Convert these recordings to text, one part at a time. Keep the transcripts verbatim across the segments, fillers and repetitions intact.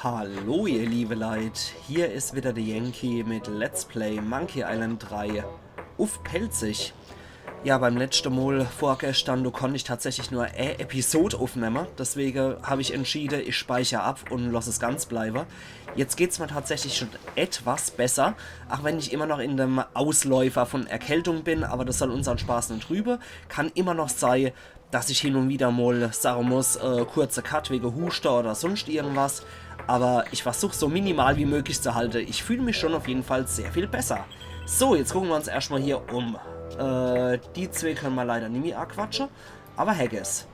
Hallo ihr liebe Leit, hier is wieder de Yankee mit Let's Play Monkey Island drei uff Pälzisch. Ja, beim letschte Mol vorgeschtern, do konnt ich tatsächlich nur e Episod uffnemme, deswege hab ich entschiede, ich speicher ab un loss es ganz bleiwe. Jetzt geht's mir tatsächlich schon etwas besser, ach wenn ich immer noch in dem Ausläufer von Erkältung bin, aber das soll unsern Spaß net trübe. Kann immer noch sei, dass ich hin un wieder mol sage muss, äh, kurze Cut wege Huschte oder sunscht irgendwas. Aber ich versuch so minimal wie möglich zu halte. Ich fühl mich schon auf jeden Fall sehr viel besser. So, jetzt gucke mer uns erscht mol hier um. Äh, die zwee könne mer leider nimmi aaquatsche. Aber Haggis.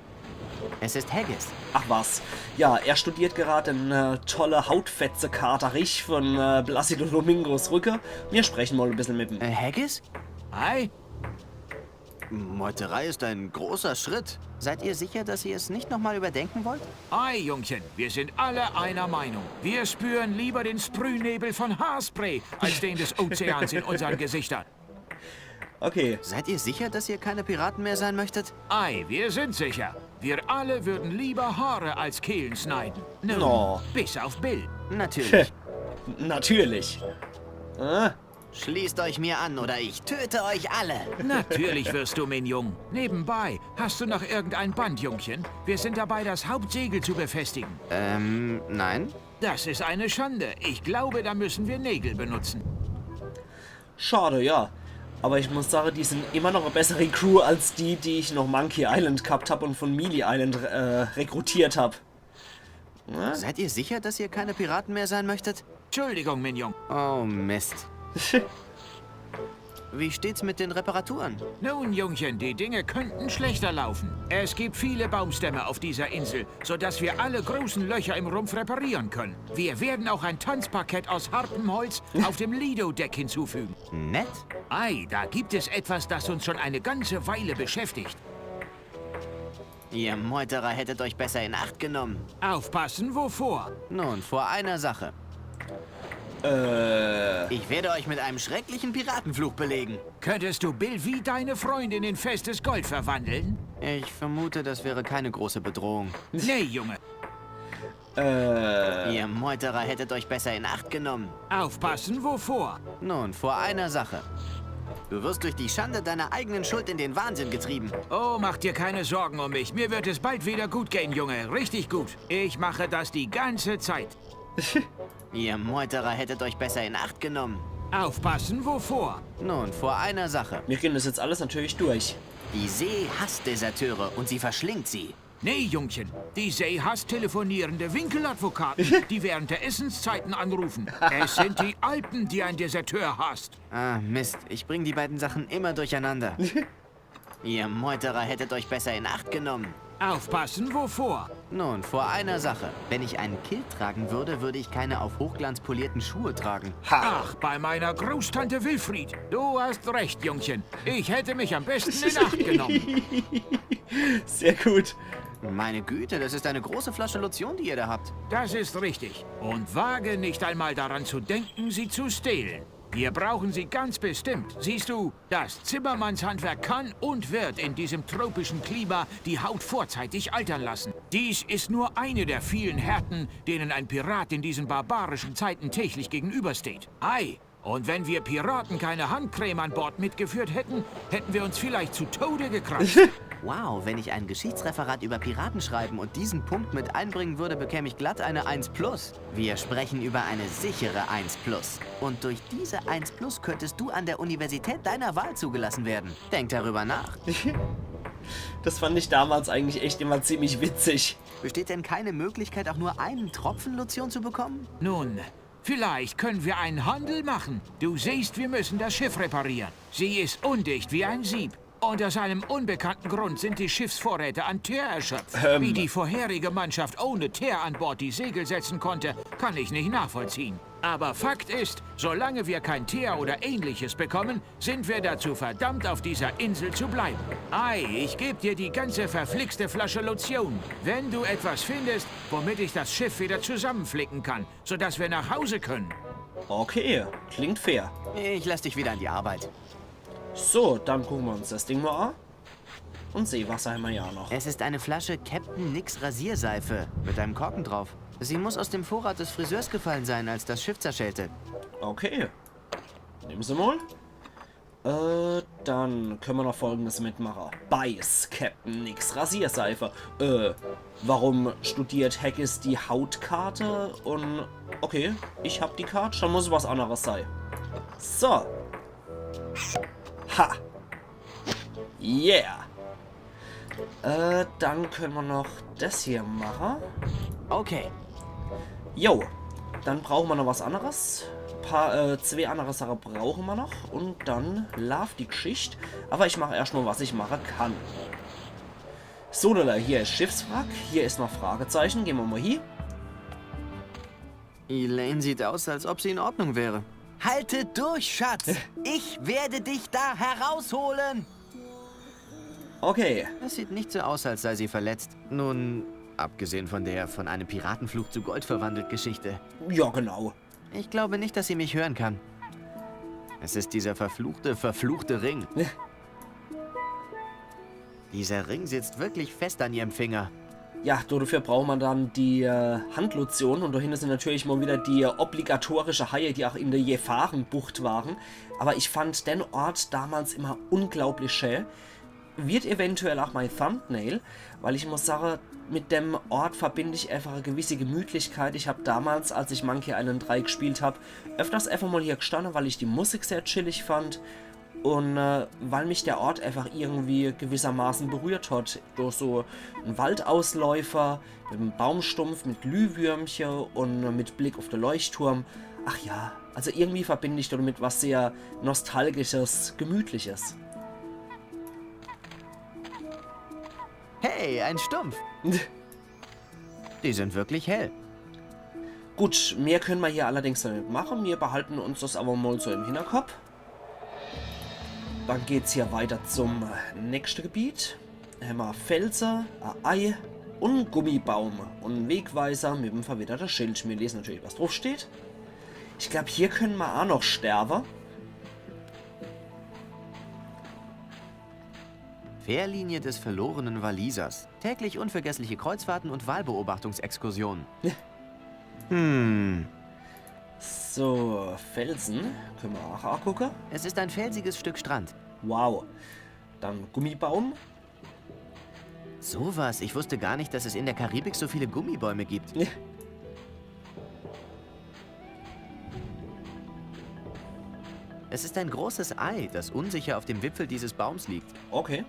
Es ist Haggis. Ach was. Ja, er studiert gerade en äh, tolle Hautfetzekaterich von äh, Placido Domingos Rücke. Mir sprechen mol e bissel mit em. Äh, Haggis? Hi. Meuterei ist ein großer Schritt. Seid ihr sicher, dass ihr es nicht nochmal überdenken wollt? Ei, Jungchen, wir sind alle einer Meinung. Wir spüren lieber den Sprühnebel von Haarspray als den des Ozeans in unseren Gesichtern. Okay. Seid ihr sicher, dass ihr keine Piraten mehr sein möchtet? Ei, wir sind sicher. Wir alle würden lieber Haare als Kehlen schneiden. Nun, No. Bis auf Bill. Natürlich. Natürlich. Äh, Schließt euch mir an oder ich töte euch alle. Natürlich wirst du, mein Jung. Nebenbei, hast du noch irgendein Band, Jungchen? Wir sind dabei, das Hauptsegel zu befestigen. Ähm, nein. Das ist eine Schande. Ich glaube, da müssen wir Nägel benutzen. Schade, ja. Aber ich muss sage, die sind immer noch e bessere Crew als die, die ich noch Monkey Island gehabt hab un von Mealy Island äh, rekrutiert hab. Seid ihr sicher, dass ihr keine Piraten mehr sein möchtet? Entschuldigung, mein Jung. Oh Mist. Wie steht's mit den Reparaturen? Nun, Jungchen, die Dinge könnten schlechter laufen. Es gibt viele Baumstämme auf dieser Insel, sodass wir alle großen Löcher im Rumpf reparieren können. Wir werden auch ein Tanzparkett aus hartem Holz auf dem Lido-Deck hinzufügen. Nett? Ei, da gibt es etwas, das uns schon eine ganze Weile beschäftigt. Ihr Meuterer hättet euch besser in Acht genommen. Aufpassen, wovor? Nun, vor einer Sache. Äh, Ich werde euch mit einem schrecklichen Piratenfluch belegen. Könntest du Bill wie deine Freundin in festes Gold verwandeln? Ich vermute, das wäre keine große Bedrohung. Nee, Junge. äh, Ihr Meuterer hättet euch besser in Acht genommen. Aufpassen, wovor? Nun, vor einer Sache. Du wirst durch die Schande deiner eigenen Schuld in den Wahnsinn getrieben. Oh, mach dir keine Sorgen um mich. Mir wird es bald wieder gut gehen, Junge. Richtig gut. Ich mache das die ganze Zeit. Ihr Meuterer hättet euch besser in Acht genommen. Aufpassen, wovor? Nun, vor einer Sache. Wir gehen das jetzt alles natürlich durch. Die See hasst Deserteure und sie verschlingt sie. Nee, Jungchen. Die See hasst telefonierende Winkeladvokaten, die während der Essenszeiten anrufen. Es sind die Alpen, die ein Deserteur hasst. Ah, Mist. Ich bring die beiden Sachen immer durcheinander. Ihr Meuterer hättet euch besser in Acht genommen. Aufpassen, wovor? Nun, vor einer Sache. Wenn ich einen Kilt tragen würde, würde ich keine auf Hochglanz polierten Schuhe tragen. Ach, bei meiner Großtante Wilfried. Du hast recht, Jungchen. Ich hätte mich am besten in Acht genommen. Sehr gut. Meine Güte, das ist eine große Flasche Lotion, die ihr da habt. Das ist richtig. Und wage nicht einmal daran zu denken, sie zu stehlen. Wir brauchen sie ganz bestimmt. Siehst du, das Zimmermannshandwerk kann und wird in diesem tropischen Klima die Haut vorzeitig altern lassen. Dies ist nur eine der vielen Härten, denen ein Pirat in diesen barbarischen Zeiten täglich gegenübersteht. Ei, und wenn wir Piraten keine Handcreme an Bord mitgeführt hätten, hätten wir uns vielleicht zu Tode gekratzt. Wow, wenn ich ein Geschichtsreferat über Piraten schreiben und diesen Punkt mit einbringen würde, bekäme ich glatt eine eins plus. Wir sprechen über eine sichere eins plus. Und durch diese eins plus könntest du an der Universität deiner Wahl zugelassen werden. Denk darüber nach. Das fand ich damals eigentlich echt immer ziemlich witzig. Besteht denn keine Möglichkeit, auch nur einen Tropfen Lotion zu bekommen? Nun, vielleicht können wir einen Handel machen. Du siehst, wir müssen das Schiff reparieren. Sie ist undicht wie ein Sieb. Und aus einem unbekannten Grund sind die Schiffsvorräte an Teer erschöpft. Wie die vorherige Mannschaft ohne Teer an Bord die Segel setzen konnte, kann ich nicht nachvollziehen. Aber Fakt ist, solange wir kein Teer oder Ähnliches bekommen, sind wir dazu verdammt, auf dieser Insel zu bleiben. Ei, ich geb dir die ganze verflixte Flasche Lotion, wenn du etwas findest, womit ich das Schiff wieder zusammenflicken kann, sodass wir nach Hause können. Okay, klingt fair. Ich lass dich wieder an die Arbeit. So, dann gucke mer uns das Ding mal an. Und Seewasser hämmer ja noch. Es ist eine Flasche Captain Nicks Rasierseife mit einem Korken drauf. Sie muss aus dem Vorrat des Friseurs gefallen sein, als das Schiff zerschellte. Okay. Nemm se mol. Äh, dann könne mer noch Folgendes mitmache. Beiß, Captain Nix Rasierseife. Äh, warum studiert Haggis die Hautkarte? Un, okay, ich hab die Kart, dann muss was anneres sei. So. Ha. Yeah. Äh, dann könne mer noch des hier mache. Okay. Jo, dann brauche mer noch was anneres. Paar, äh, zwee annere Sache brauche mer noch. Un dann laaft die Gschicht. Awwer ich mach erscht mol, was ich mache kann. So, do, do, hier is Schiffswrack. Hier is noch Fragezeiche. Gehn mer mol hie. Elaine sieht aus, als ob sie in Ordnung wäre. Halte durch, Schatz! Ich werde dich da herausholen! Okay. Es sieht nicht so aus, als sei sie verletzt. Nun, abgesehen von der von einem Piratenfluch zu Gold verwandelt Geschichte. Ja, genau. Ich glaube nicht, dass sie mich hören kann. Es ist dieser verfluchte, verfluchte Ring. Dieser Ring sitzt wirklich fest an ihrem Finger. Ja, dodefür braucht mer dann die, äh, Handlotion. Un do hinne sin natürlich mol widder die, äh, obligatorische Haie, die ach in de Gefarenbucht ware. Awwer ich fand den Ort damals immer unglaublich schää. Wird eventuell ach mei Thumbnail, weil ich muss sage, mit dem Ort verbind ich einfach e gewisse Gemütlichkeit. Ich hab damals, als ich Monkey Island drei gespielt hab, öfters einfach mol hier gestanne, weil ich die Musik sehr chillig fand. Un, äh, weil mich der Ort einfach irgendwie gewissermaßen berührt hat. Durch so en Waldausläufer, mit em Baumstumpf, mit Glühwürmche un mit Blick uff de Leuchtturm. Ach ja, also irgendwie verbind ich damit was sehr Nostalgisches, Gemütliches. Hey, ein Stumpf. Die sind wirklich hell. Gut, mehr könne mer hier allerdings noch net mache. Mir behalte uns des awwer mol so im Hinnerkopp. Dann geht's hier weiter zum nächschte Gebiet. Hämmer Felse, e Ei un en Gummibaum un en Wegweiser mit em verwitterte Schild. Mir lese natürlich, was druff steht. Ich glaab, hier könne mer ach noch sterwe. Fährlinie des verlorenen Walisers. Täglich unvergessliche Kreuzfahrten und Walbeobachtungsexkursionen. Hm. So, Felsen. Könne mer ach agucke. Es ist ein felsiges Stück Strand. Wow. Dann Gummibaum. Sowas. Ich wusste gar nicht, dass es in der Karibik so viele Gummibäume gibt. Es ist ein großes Ei, das unsicher auf dem Wipfel dieses Baums liegt. Okay.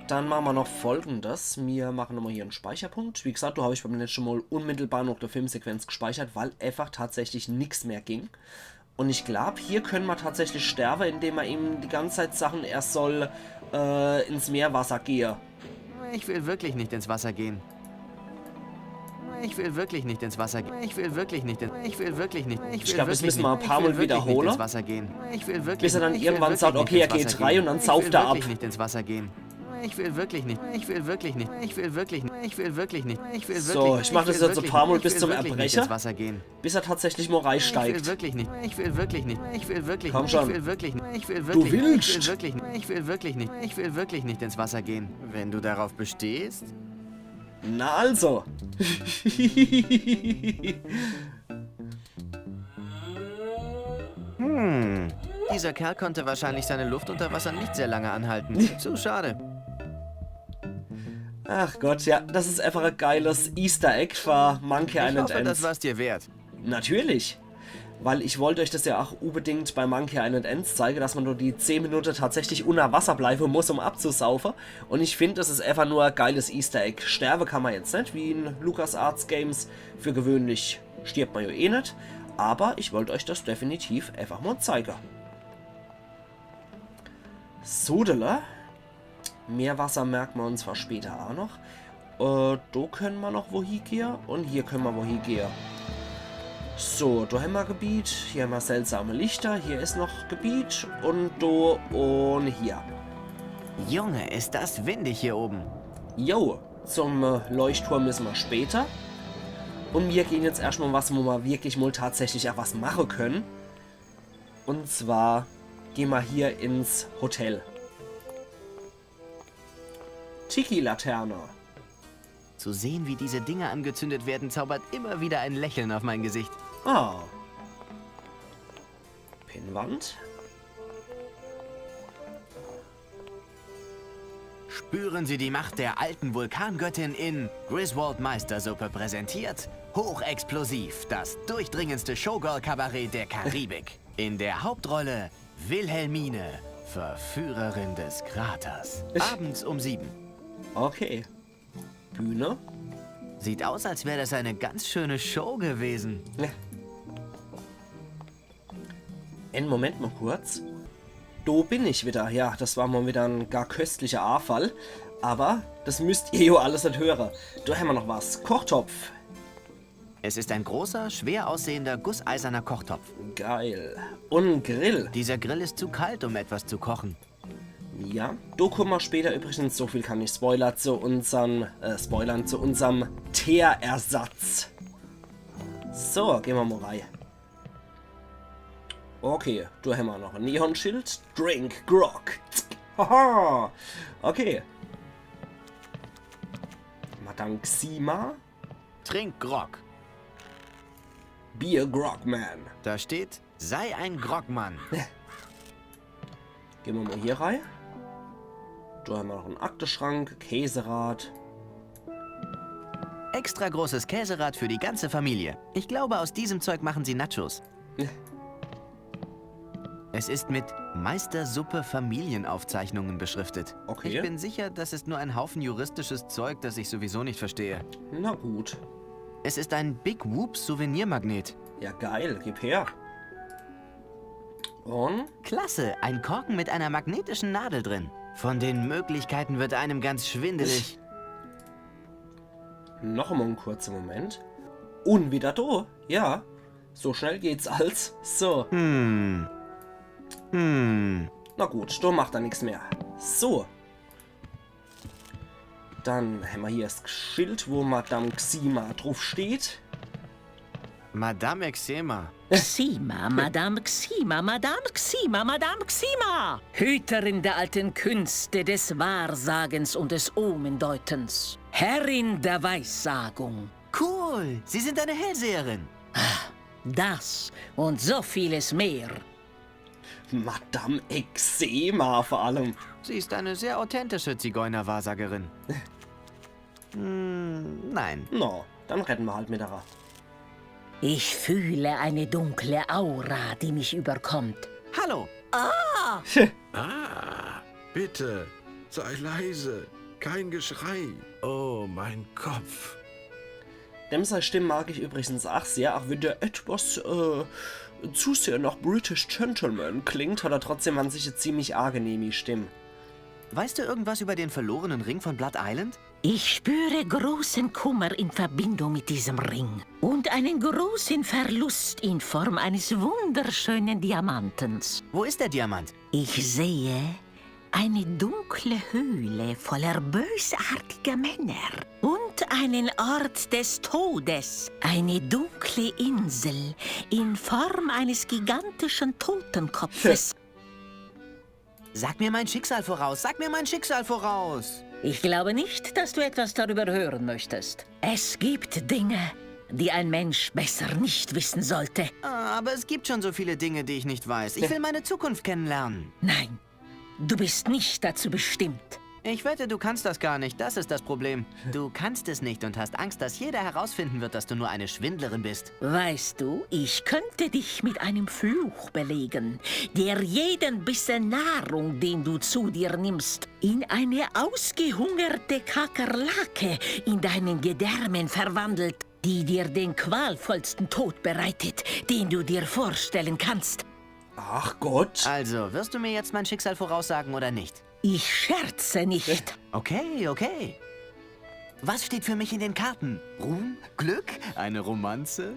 Dann mache mer noch Folgendes. Mir mache nochmol hier en Speicherpunkt. Wie gesagt, do hab ich beim letschte Mol unmittelbar noch de Filmsequenz gespeichert, weil einfach tatsächlich nix mehr ging. Un ich glaab, hier könne mer tatsächlich sterwe, indem mer ihm die ganze Zeit sache, er soll, äh, ins Meerwasser gehe. Ich will wirklich nicht ins Wasser gehen. Ich will wirklich nicht ins Wasser gehen. Ich will wirklich nicht in, ich will wirklich nicht, ich will glaab, des wirklich müsse mer nicht, e paar Mol widderhole. Ich will wirklich nicht ins Wasser gehen. Bis er dann irgendwann sagt, okay, er geht rei un dann sauft er ab. Ich will wirklich nicht ins Wasser gehen. Ich will wirklich nicht, ich will wirklich nicht, ich will wirklich nicht, ich will wirklich nicht, ich will wirklich nicht. So, ich mach des jetzt e paar Mol bis zum Erbreche. Bis er tatsächlich mol reisteigt. Ich will wirklich nicht. Ich will wirklich nicht. Ich will wirklich nicht. Komm schon. Ich will wirklich nicht. Ich will wirklich nicht. Du willst. Ich will wirklich nicht. Ich will wirklich nicht. Ich will wirklich nicht ins Wasser gehen. Wenn du darauf bestehst. Na also. Hm. Dieser Kerl konnte wahrscheinlich seine Luft unter Wasser nicht sehr lange anhalten. Zu schade. Ach Gott, ja, des is einfach e geiles Easter Egg für Monkey Island eins. Ich hoffe, das war's dir wert. Natürlich. Weil ich wollt euch des ja ach unbedingt bei Monkey Island eins zeige, dass mer nur die zehn Minute tatsächlich unner Wasser bleibe muss, um abzusaufe. Un ich find, des is einfach nur e geiles Easter Egg. Sterwe kann mer jetzt net, wie in LucasArts Games. Für gewöhnlich stirbt mer jo eh net. Awwer ich wollt euch des definitiv einfach mol zeige. Sodele. Meerwasser merke mer uns zwar später ach noch. Äh, do könne mer noch wohie gehe un hier könne mer wohie gehe. So, do hämmer Gebiet, hier hämmer seltsame Lichter, hier is noch Gebiet un do un hier. Junge, ist das windig hier oben. Jo, zum, äh, Leuchtturm müsse mer später. Un mir gehn jetzt erscht mol was, wo mer wirklich mol tatsächlich ach was mache könne. Un zwar gehn mer hier ins Hotel. Tiki-Laterne. Zu sehen, wie diese Dinge angezündet werden, zaubert immer wieder ein Lächeln auf mein Gesicht. Ah. Pinnwand. Spüren Sie die Macht der alten Vulkangöttin in Griswold Meistersuppe präsentiert Hochexplosiv, das durchdringendste Showgirl-Kabarett der Karibik. In der Hauptrolle Wilhelmine, Verführerin des Kraters. Abends um sieben. Okay. Bühne. Sieht aus, als wäre das eine ganz schöne Show gewesen. Ja. En Moment mal kurz. Do bin ich wieder. Ja, das war mal wieder en gar köstlicher Aafall. Aber das müsst ihr jo alles net höre. Do hämmer noch was. Kochtopf. Es ist ein großer, schwer aussehender, gusseiserner Kochtopf. Geil. Un en Grill. Dieser Grill ist zu kalt, um etwas zu kochen. Ja. Do kummen mer später übrigens, so viel kann ich spoilern, zu unserm, äh, spoilern, zu unserm Teerersatz. So, gehn mer mal rei. Okay, do hämmer noch en Neonschild. Drink Grog. Haha. Okay. Madame Xima. Trink Grog. Be a Grogman. Da steht, sei ein Grogmann. Gehn mer mal hier rei. Do hämmer noch en Akteschrank, Käserad. Extra großes Käserad für die ganze Familie. Ich glaube, aus diesem Zeug machen sie Nachos. Es ist mit Meistersuppe Familienaufzeichnungen beschriftet. Okay. Ich bin sicher, das ist nur ein Haufen juristisches Zeug, das ich sowieso nicht verstehe. Na gut. Es ist ein Big Whoop Souvenirmagnet. Ja, geil. Gib her. Un? Klasse, ein Korken mit einer magnetischen Nadel drin. Von den Möglichkeiten wird einem ganz schwindelig. Noch mal en kurze Moment. Un wieder do. Ja. So schnell geht's als. So. Hm. Hm. Na gut, do macht er nix mehr. So. Dann hämmer hier es Schild, wo Madame Xima druf steht. Madame Eczema. Xima, Madame Xima, Madame Xima, Madame Xima! Hüterin der alten Künste des Wahrsagens und des Omendeutens. Herrin der Weissagung. Cool, Sie sind eine Hellseherin. Das und so vieles mehr. Madame Eczema vor allem. Sie ist eine sehr authentische Zigeunerwahrsagerin. Hm, nein. No, dann redden mer halt mit der. Ich fühle eine dunkle Aura, die mich überkommt. Hallo. Ah, bitte, sei leise. Kein Geschrei. Oh, mein Kopf. Dem sei Stimm mag ich übrigens ach sehr, ach wenn der etwas äh, zu sehr nach British Gentleman klingt, hat er trotzdem an sich e ziemlich angenehmi Stimm. Weißt du irgendwas über den verlorenen Ring von Blood Island? Ich spüre großen Kummer in Verbindung mit diesem Ring und einen großen Verlust in Form eines wunderschönen Diamantens. Wo ist der Diamant? Ich sehe eine dunkle Höhle voller bösartiger Männer und einen Ort des Todes, eine dunkle Insel in Form eines gigantischen Totenkopfes. Sag mir mein Schicksal voraus, sag mir mein Schicksal voraus. Ich glaube nicht, dass du etwas darüber hören möchtest. Es gibt Dinge, die ein Mensch besser nicht wissen sollte. Ah, aber es gibt schon so viele Dinge, die ich nicht weiß. Ich will meine Zukunft kennenlernen. Nein, du bist nicht dazu bestimmt. Ich wette, du kannst das gar nicht. Das ist das Problem. Du kannst es nicht und hast Angst, dass jeder herausfinden wird, dass du nur eine Schwindlerin bist. Weißt du, ich könnte dich mit einem Fluch belegen, der jeden Bissen Nahrung, den du zu dir nimmst, in eine ausgehungerte Kakerlake in deinen Gedärmen verwandelt, die dir den qualvollsten Tod bereitet, den du dir vorstellen kannst. Ach Gott. Also, wirst du mir jetzt mein Schicksal voraussagen oder nicht? Ich scherze nicht. Okay, okay. Was steht für mich in den Karten? Ruhm? Glück? Eine Romanze?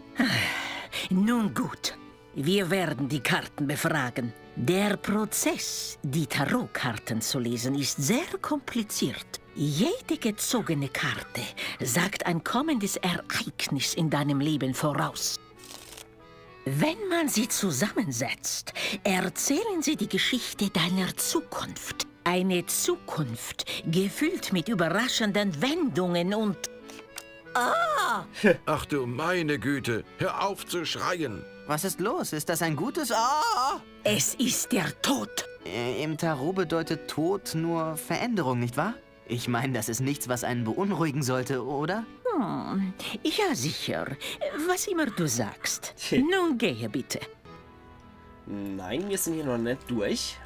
Nun gut, wir werden die Karten befragen. Der Prozess, die Tarotkarten zu lesen, ist sehr kompliziert. Jede gezogene Karte sagt ein kommendes Ereignis in deinem Leben voraus. Wenn man sie zusammensetzt, erzählen sie die Geschichte deiner Zukunft. Eine Zukunft, gefüllt mit überraschenden Wendungen und Ah! Ach du meine Güte, hör auf zu schreien. Was ist los? Ist das ein gutes Ah? Es ist der Tod. Äh, im Tarot bedeutet Tod nur Veränderung, nicht wahr? Ich meine, das ist nichts, was einen beunruhigen sollte, oder? Hm, ja, sicher. Was immer du sagst. Tja. Nun gehe bitte. Nein, wir sind hier noch nicht durch.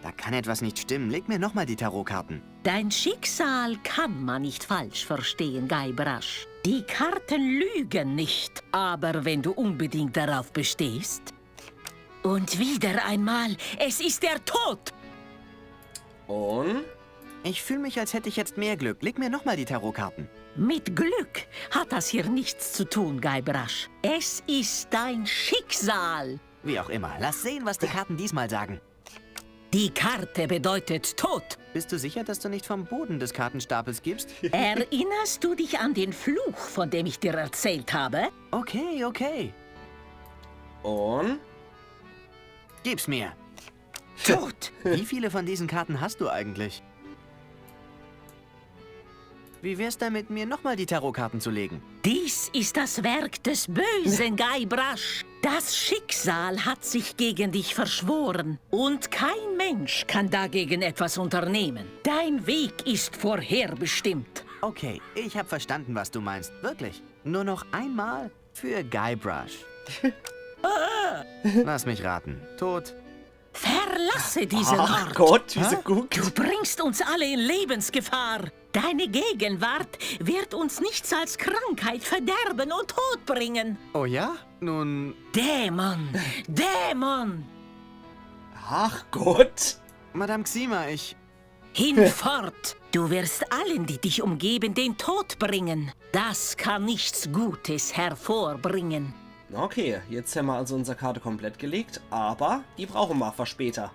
Da kann etwas nicht stimmen. Leg mir nochmal die Tarotkarten. Dein Schicksal kann man nicht falsch verstehen, Guybrush. Die Karten lügen nicht. Aber wenn du unbedingt darauf bestehst. Und wieder einmal, es ist der Tod. Und? Ich fühle mich, als hätte ich jetzt mehr Glück. Leg mir nochmal die Tarotkarten. Mit Glück hat das hier nichts zu tun, Guybrush. Es ist dein Schicksal. Wie auch immer, lass sehen, was die Karten diesmal sagen. Die Karte bedeutet Tod. Bist du sicher, dass du nicht vom Boden des Kartenstapels gibst? Erinnerst du dich an den Fluch, von dem ich dir erzählt habe? Okay, okay. Und? Gib's mir. Tod! Wie viele von diesen Karten hast du eigentlich? Wie wär's damit, mir nochmal die Tarotkarten zu legen? Dies ist das Werk des Bösen, Guybrush. Das Schicksal hat sich gegen dich verschworen. Und kein Mensch kann dagegen etwas unternehmen. Dein Weg ist vorherbestimmt. Okay, ich hab verstanden, was du meinst. Wirklich. Nur noch einmal für Guybrush. Lass mich raten. Tod. Verlasse diesen Ort. Ach Gott, wie sie guckt. Du bringst uns alle in Lebensgefahr. Deine Gegenwart wird uns nichts als Krankheit, Verderben und Tod bringen. Oh ja? Nun. Dämon! Dämon! Ach Gott! Madame Xima, ich. Hinfort! Du wirst allen, die dich umgeben, den Tod bringen. Das kann nichts Gutes hervorbringen. Okay, jetzt hämmer also unser Karte komplett gelegt, aber die brauche mer für später.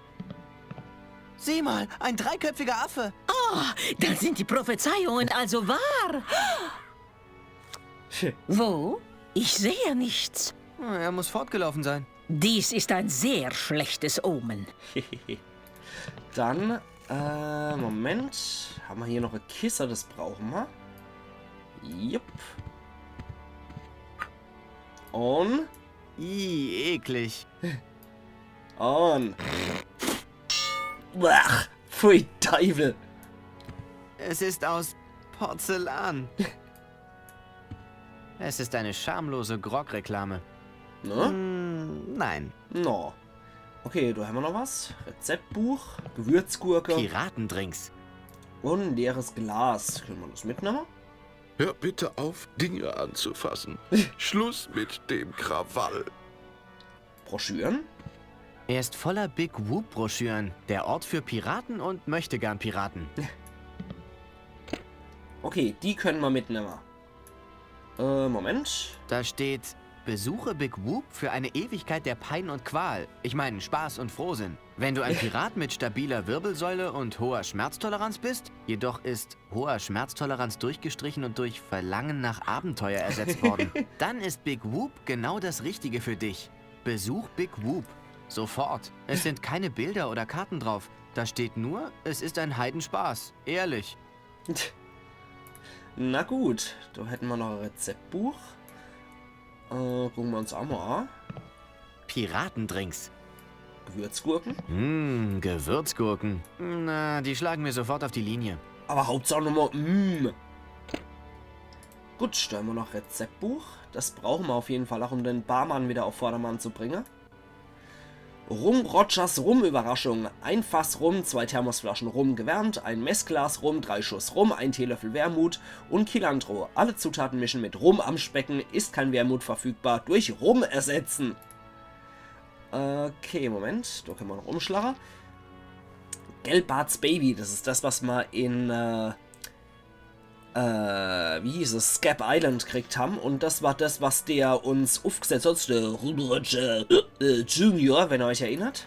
Sieh mal, ein dreiköpfiger Affe. Oh, dann sind die Prophezeiungen also wahr. Wo? Ich sehe nichts. Er muss fortgelaufen sein. Dies ist ein sehr schlechtes Omen. Dann, äh, Moment. Hämmer hier noch e Kisse? Das brauche mer. Jupp. Und? Ih, eklig. Und. Ach, pfui Teufel. Es ist aus Porzellan. Es ist eine schamlose Grog-Reklame. Ne? Hm, nein. No. Okay, do hämmer noch was. Rezeptbuch, Gewürzgurke. Piratendrinks. Und e leeres Glas. Könne mer das mitnemme? Hör bitte auf, Dinge anzufassen. Schluss mit dem Krawall. Broschüren? Er ist voller Big Whoop-Broschüren. Der Ort für Piraten und Möchtegern-Piraten. Okay, die könne mer mitnemme. Äh, Moment. Da steht: „Besuche Big Whoop für eine Ewigkeit der Pein und Qual.“ Ich meine, Spaß und Frohsinn. Wenn du ein Pirat mit stabiler Wirbelsäule und hoher Schmerztoleranz bist, jedoch ist hoher Schmerztoleranz durchgestrichen und durch Verlangen nach Abenteuer ersetzt worden, dann ist Big Whoop genau das Richtige für dich. Besuch Big Whoop. Sofort. Es sind keine Bilder oder Karten drauf. Da steht nur, es ist ein Heidenspaß. Ehrlich. Na gut, do hätte mer noch e Rezeptbuch. Äh, gucke mer uns ach mol a. Piratendrinks. Gewürzgurken? Mm, Gewürzgurken. Na, die schlagen mir sofort auf die Linie. Aber Hauptsach nochmol, mm. Gut, do hämmer noch Rezeptbuch. Das brauche mer auf jeden Fall ach, um den Barmann wieder auf Vordermann zu bringe. Rum Rogers Rum-Überraschung. Ein Fass Rum, zwei Thermosflaschen Rum gewärmt, ein Messglas Rum, drei Schuss Rum, ein Teelöffel Wermut und Cilantro. Alle Zutaten mischen mit Rum am Specken. Ist kein Wermut verfügbar, durch Rum ersetzen. Okay, Moment, do könne mer noch umschlage. Gelbarts Baby, das is das, was mer in, äh, äh, wie hieß es, Scab Island kriegt ham. Und das war das, was der uns ufgesetzt hat, der Rum Roger, äh, Junior, wenn ihr euch erinnert.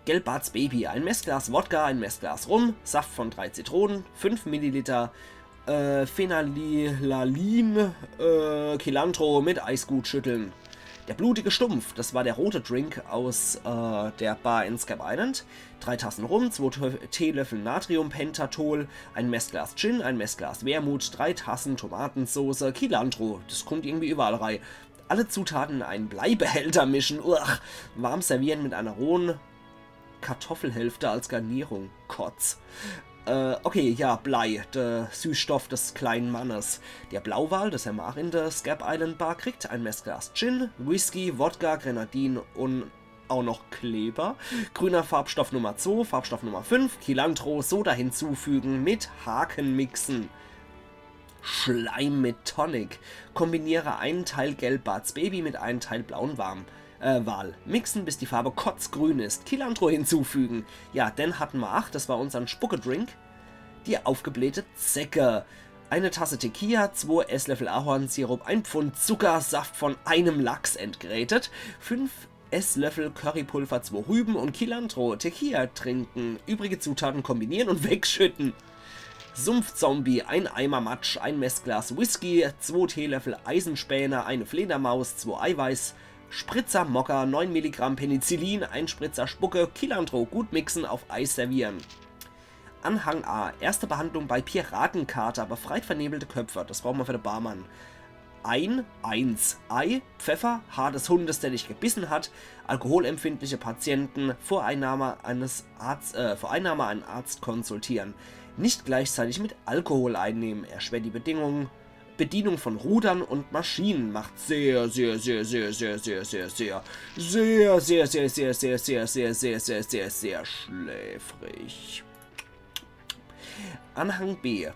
Gelbarts Baby, ein Messglas Wodka, ein Messglas Rum, Saft von drei Zitronen, fünf Milliliter, äh, Phenylalanine, äh, Cilantro mit Eis gut schütteln. Der blutige Stumpf, das war der rote Drink aus äh, der Bar in Scab Island. Drei Tassen Rum, zwei Tö- Teelöffel Natriumpentatol, ein Messglas Gin, ein Messglas Wermut, drei Tassen Tomatensauce, Cilantro, das kommt irgendwie überall rein. Alle Zutaten in einen Bleibehälter mischen, uah, warm servieren mit einer rohen Kartoffelhälfte als Garnierung. Kotz. Äh, okay, ja, Blei, der Süßstoff des kleinen Mannes. Der Blauwal, das hämmer ach in der Scab Island Bar kriegt, ein Messglas Gin, Whisky, Wodka, Grenadin und auch noch Kleber. Grüner Farbstoff Nummer zwei, Farbstoff Nummer fünf, Cilantro, Soda hinzufügen, mit Haken mixen. Schleim mit Tonic. Kombiniere einen Teil gelb Barts Baby mit einem Teil blauen Warm, äh, Wal. Mixen, bis die Farbe kotzgrün ist. Cilantro hinzufügen. Ja, den hatten mer ach. Das war unsern Spucke-Drink. Die aufgeblähte Zecke. Eine Tasse Tequila, zwei Esslöffel Ahornsirup, ein Pfund Zucker, Saft von einem Lachs entgrätet, fünf Esslöffel Currypulver, zwei Rüben und Cilantro, Tequila trinken, übrige Zutaten kombinieren und wegschütten. Sumpfzombie, ein Eimer Matsch, ein Messglas Whisky, zwei Teelöffel Eisenspäne, eine Fledermaus, zwei Eiweiß, Spritzer Mokka, neun Milligramm Penicillin, ein Spritzer Spucke, Cilantro, gut mixen, auf Eis servieren. Anhang A. Erste Behandlung bei Piratenkater. Befreit vernebelte Köpfe. Das brauchen wir für den Barmann. Ein, eins. Ei, Pfeffer, Haar des Hundes, der dich gebissen hat. Alkoholempfindliche Patienten vor Einnahme eines Arzt, äh, vor Einnahme einen Arzt konsultieren. Nicht gleichzeitig mit Alkohol einnehmen. Erschwert die Bedingungen. Bedienung von Rudern und Maschinen macht sehr, sehr, sehr, sehr, sehr, sehr, sehr, sehr, sehr, sehr, sehr, sehr, sehr, sehr, sehr, sehr, sehr, sehr, sehr schläfrig. Anhang B.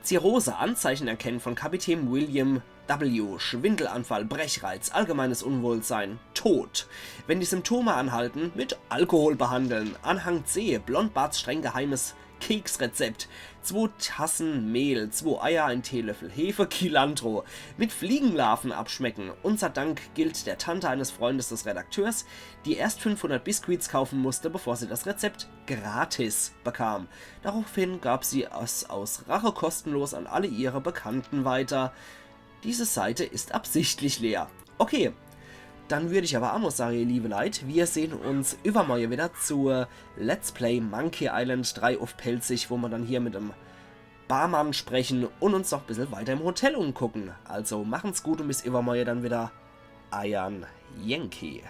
Zirrhose, Anzeichen erkennen von Kapitän William W. Schwindelanfall, Brechreiz, allgemeines Unwohlsein, Tod. Wenn die Symptome anhalten, mit Alkohol behandeln. Anhang C, Blondbarts streng geheimes Keksrezept. Zwei Tassen Mehl, zwei Eier, ein Teelöffel Hefe, Cilantro. Mit Fliegenlarven abschmecken. Unser Dank gilt der Tante eines Freundes des Redakteurs, die erst fünfhundert Biscuits kaufen musste, bevor sie das Rezept gratis bekam. Daraufhin gab sie es aus Rache kostenlos an alle ihre Bekannten weiter. Diese Seite ist absichtlich leer. Okay, dann würd ich aber ach mol sage, ihr liebe Leit, wir sehen uns übermorje wieder zu Let's Play Monkey Island drei uff Pälzisch, wo mer dann hier mit dem Barmann sprechen und uns noch bissel weiter im Hotel umgucken. Also machen's gut und bis übermorje dann wieder. Eiern Yankee.